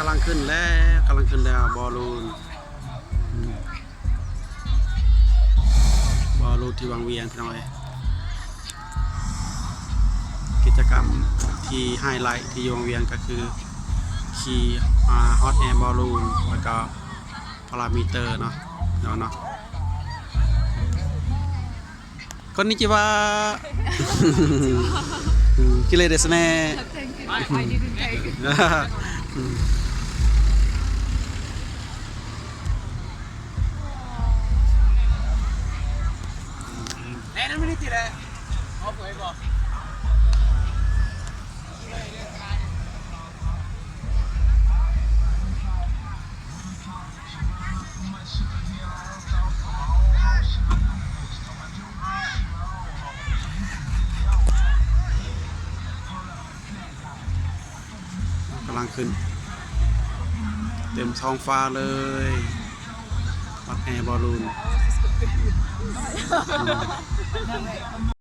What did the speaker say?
ກຳລັງຂຶ້ນແລ້ວ ກຳລັງຂຶ້ນແລ້ວ ບອລລູນ ອືມ ບອລລູນທີ່ວັງວຽງ ພີ່ນ້ອງເອີຍ. ກິດຈະກຳທີ່ໄຮໄລທີ່ຢູ່ວັງວຽງກໍຄືຂີ່ ອ່າ ຮອດແອບອລລູນ ແລ້ວກໍ ພາລາມີເຕີເນາະ ເນາະ ເນາະ. こんにちは。きれいですね。 ກຳລັງຂຶ້ນ ເຕັມທ້ອງຟ້າເລີຍ ຮອດແອບອລລູນ.